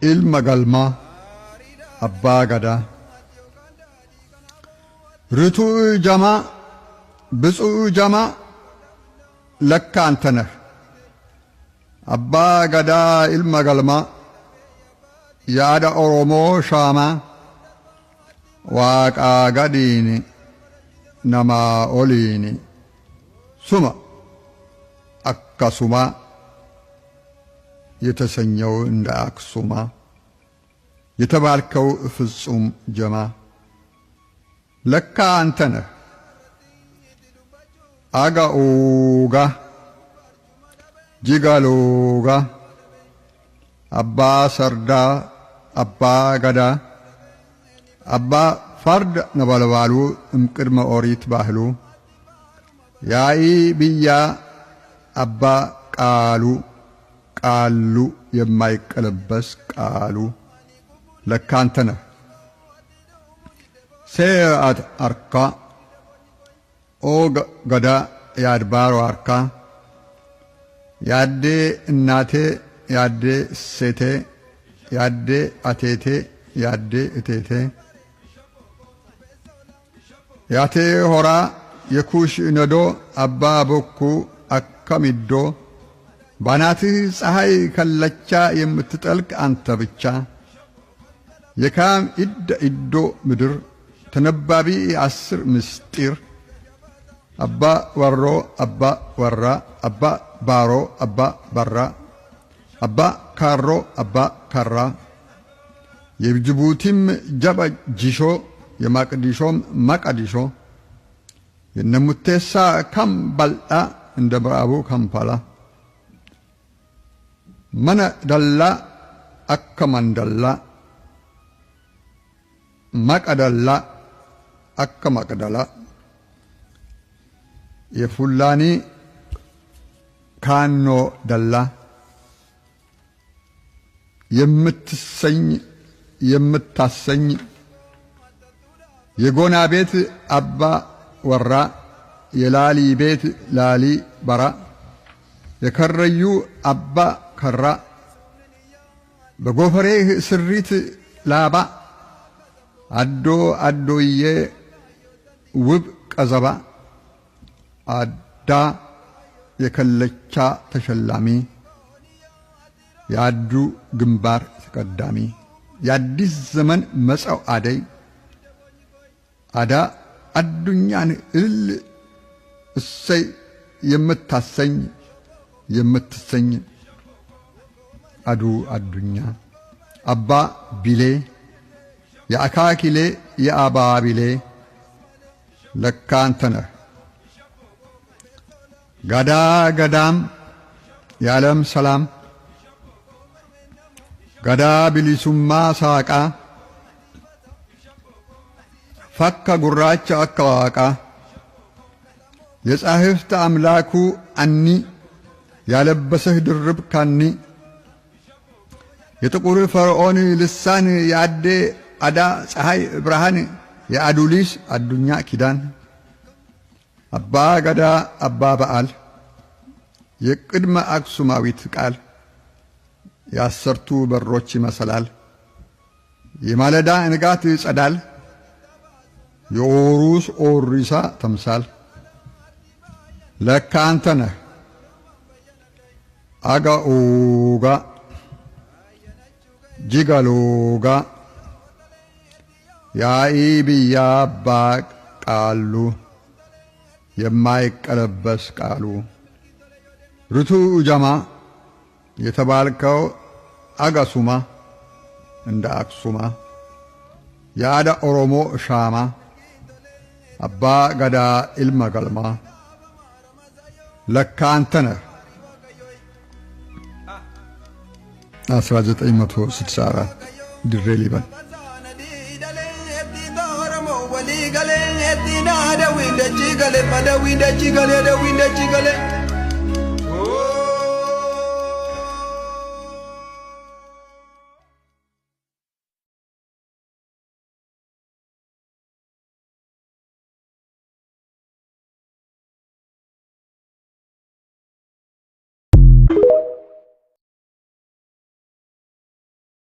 Ilma Galmaa Abbaa Gadaa ርቱዕ ጀማ ብፁዕ ጀማ ለካ አንተ ነህ። አባ ገዳ ኢልመ ገልማ yaada Oromoo shaamaa waaqaa gadiini namaa oliini suma akkasuma የተሰኘው እንደ አክሱማ የተባልከው ፍጹም ጀማ ለካ አንተ ነህ። አጋኡጋ ጂጋሎጋ አባ ሰርዳ አባ ገዳ አባ ፈርድ ነበልባሉ እምቅድመ ኦሪት ባህሉ ያኢ ብያ አባ ቃሉ ቃሉ የማይቀለበስ ቃሉ ለካ አንተ ነህ። ሴአት አርካ ኦ ገዳ የአድባሮ አርካ ያዴ እናቴ ያዴ ሴቴ ያዴ አቴቴ ያዴ እቴቴ ያቴ ሆራ የኩሽ ነዶ አባ ቦኩ አከሚዶ ባናትህ ፀሐይ ከለቻ የምትጠልቅ አንተ ብቻ የካም ኢደ ኢዶ ምድር ተነባቢ አስር ምስጢር አባ ወሮ አባ ወራ አባ ባሮ አባ በራ አባ ካሮ አባ ካራ የጅቡቲም ጀባ ጂሾ የማቅዲሾም ማቃዲሾ የነሙቴሳ ካምባልጣ እንደ ምዕራቡ ካምፓላ መነ ደላ አከ መንደላ መቀደላ አከ መቅደላ የፉላኒ ካኖ ደላ የምትሰኝ የምታሰኝ የጎና ቤት አባ ወራ የላሊ ቤት ላሊ በራ የከረዩ አባ ከራ በጎፈሬህ ስሪት ላባ አዶ አዶዬ ውብ ቀዘባ አዳ የከለቻ ተሸላሚ የአዱ ግንባር ተቀዳሚ የአዲስ ዘመን መጸው አደይ አዳ አዱኛን እልል እሰይ የምታሰኝ የምትሰኝ አዱ አዱኛ አባ ቢሌ የአካኪሌ የአባቢሌ ለካ አንተ ነህ። ጋዳ ገዳም የዓለም ሰላም ገዳ ቢሊሱማ ሳቃ ፈካ ጉራቻ አካ ዋቃ የጻሕፍት አምላኩ አኒ ያለበሰህ ድርብ ካኒ የጥቁር ፈርዖን ልሳን የአዴ አዳ ፀሐይ ብርሃን የአዱሊስ አዱኛ ኪዳን አባ ገዳ አባ በዓል የቅድመ አክሱማዊት ቃል የአሰርቱ በሮች ይመሰላል የማለዳ ንጋት ጸዳል የኦሩስ ኦሪሳ ተምሳል ለካ አንተ ነህ። አጋኡጋ ጂጋሎጋ ያኢ ብያ አባ ቃሉ የማይቀለበስ ቃሉ ርቱዕ ጀማ የተባልከው አጋሱማ እንደ አክሱማ የአዳ ኦሮሞ ሻማ አባ ገዳ ኢልመ ገልማ ለካ አንተ ነህ። 1964 ድሬ ሊበን። Dachii galee, madawiin dachii galee, dawiin dachii galee.